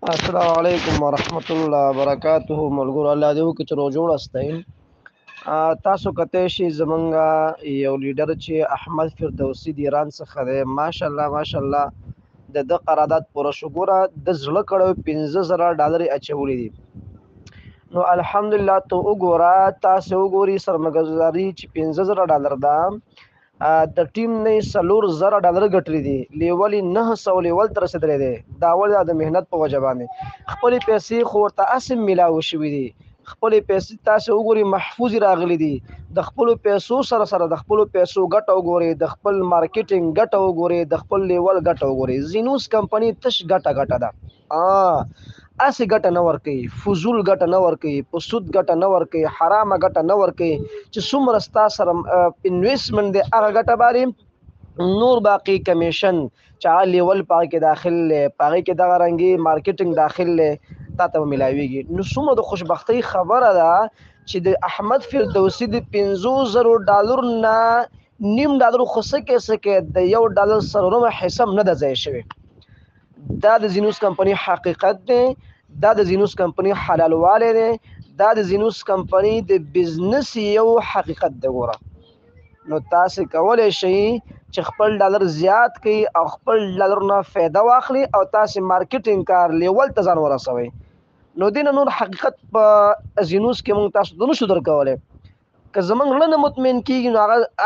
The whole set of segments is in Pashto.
السلام علیکم ورحمت الله وبرکاته. ملګرو، الله دې وکړي چې روغ جوړ استئ. تاسو کته شي زمونږ یو لیډر چې احمد فردوسی د ایران څخه دی، ماشاءالله ماشاءالله، د ده قرارداد پوره شو. ګوره، د زړه کړو 5000 ډالر اچولې دي. نو الحمدلله، ته وګوره، تاسو وګوري سرمګزاري چې 5000 ډالر ده، د ټیم نه 4000 ډالر ګټلې دي، لیول 900 لیول تر رسیدلې دي. دا ول د مهنت په وجه باندې خپل پیسې خو ورته اسم ملاو شوې دي. خپل پیسې تاسو وګوري محفوظ راغلي دي. د خپل پیسو سره سره د خپل پیسو ګټه وګوري، د خپل مارکیټینګ ګټه وګوري، د خپل لیول ګټه وګوري. زینوس کمپنی تش ګټه ګټه ده، اسې ګټه نه ورکوي، فضول ګټه نه ورکوي، په سود ګټه نه ورکوي، حرامه ګټه نه ورکوي. چې څومره ستا سره انویسټمنټ دی هغه ګټه باندې نور باقی کمیشن چې هغه لیول په هغې کې داخل دی، په هغې کې دغه رنګي مارکیټینګ داخل دی، تا ته به میلاویږي. نو څومره د خوشبختۍ خبره ده چې د احمد فردوسي د 5000 ډالر نه نیم ډالر خو څه کې څه کې د یو ډالر څلورمه حصه هم نه ده ضایع شوې. دا د زینوس کمپنی حقیقت دی، دا د زینوس کمپنی حلالوالی دی، دا د زینوس کمپنی د بزنس یو حقیقت دی. ګوره، نو تاسو کولی شئ چې خپل ډالر زیات کړئ او خپل ډالر نه فایده واخلئ او تاسو مارکیټینګ کار لیول ته ځان ورسوئ. نو دین نور حقیقت په زینوس کې موږ تاسو ته نشو درکولی. که زمونږ زړه نه مطمئن کیږي نو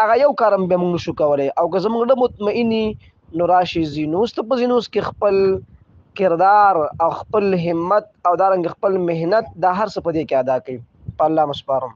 هغه یو کار هم بیا موږ نشو کولی، او که زمونږ زړه مطمئني نو راشي زینوس ته، په زینوس کې خپل کردار او خپل همت او دارنګ خپل مهنت دا هر څه په دې کې ادا کړي. په الله مو سپارم.